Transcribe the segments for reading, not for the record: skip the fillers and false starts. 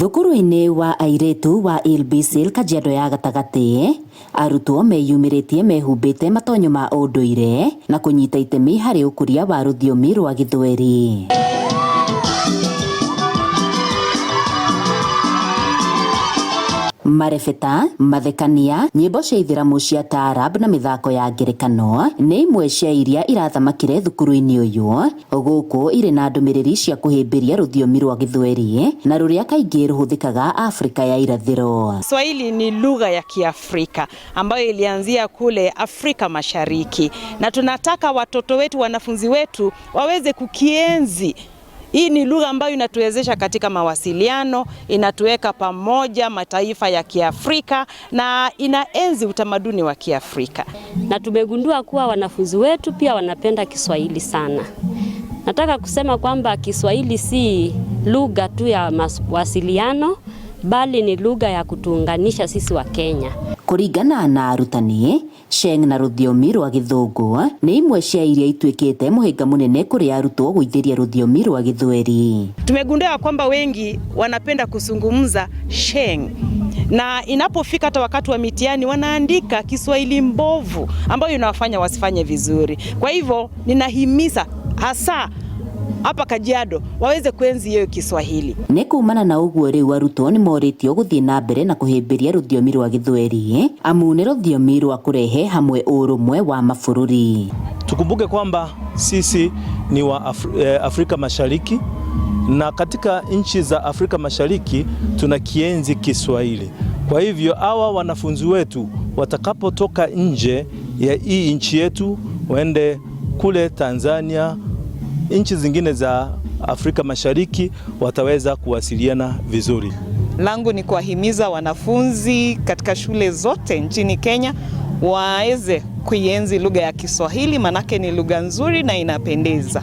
Thukuru-inĩ wa airĩtu wa Ilbisil Kajiado ya gatagatĩ, arutwo meyumĩrĩtie mehumbĩte matonyo ma ũndũire na kũnyita itemi harĩ ũkũria wa rũthiomi rwa Gĩthweri. Marebeta, mathekania, nyĩmbo cia ithĩramu cia taarab na mĩthako ya ngerekano nĩ imwe cia iria irathamakire thukuru-inĩ ũyũ, gũkũ irĩ na ndũmĩrĩri cia kũhĩmbĩria rũthiomi rwa Gĩthweri na rũrĩa kaingĩ rũhũthĩkaga Afrika ya Irathĩro. Kiswahili ni lugha ya Kiafrika ambayo ilianzia kule Afrika Mashariki, na tunataka watoto wetu, wanafunzi wetu waweze kukienzi. Hii ni lugha ambayo inatuwezesha katika mawasiliano, inatuweka pamoja mataifa ya Kiafrika na inaenzi utamaduni wa Kiafrika. Na tumegundua kuwa wanafunzi wetu pia wanapenda Kiswahili sana. Nataka kusema kwamba Kiswahili si lugha tu ya mawasiliano bali ni lugha ya kutuunganisha sisi wa Kenya. Kũringana na arutani, Sheng na rũthiomi rwa Gĩthũngũ nĩ imwe cia iria ituĩkĩte mũhĩnga mũnene kũrĩ arutwo gũithĩria rũthiomi rwa Gĩthweri. Tumegundua kwamba wengi wanapenda kuzungumza Sheng na inapofika hata wakati wa mitihani wanaandika Kiswahili mbovu ambayo inawafanya wasifanye vizuri. Kwa hivyo ninahimiza hasa hapa Kajiado waweze kuenzi hiyo Kiswahili. Nĩ kumana na ũguo rĩu arutwo nĩ morĩtio gũthiĩ na mbere na kũhĩmbĩria rũthiomi rwa Gĩthweri amu nĩ rũthiomi rwa kũrehe hamwe ũrũmwe wa mabũrũri. Tukumbuke kwamba sisi ni wa Afrika Mashariki na katika nchi za Afrika Mashariki tuna kienzi Kiswahili. Kwa hivyo hawa wanafunzi wetu watakapotoka nje ya hii nchi yetu waende kule Tanzania, nchi zingine za Afrika Mashariki, wataweza kuwasiliana vizuri. Langu ni kuwahimiza wanafunzi katika shule zote nchini Kenya waweze kuienzi lugha ya Kiswahili, manake ni lugha nzuri na inapendeza.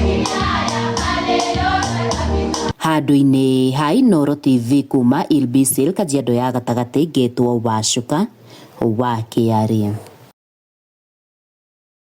Handũ-inĩ ha Inooro TV kuma Ilbisil Kajiado ya gatagatĩ ngetwo Wacuka wa Kĩarĩ.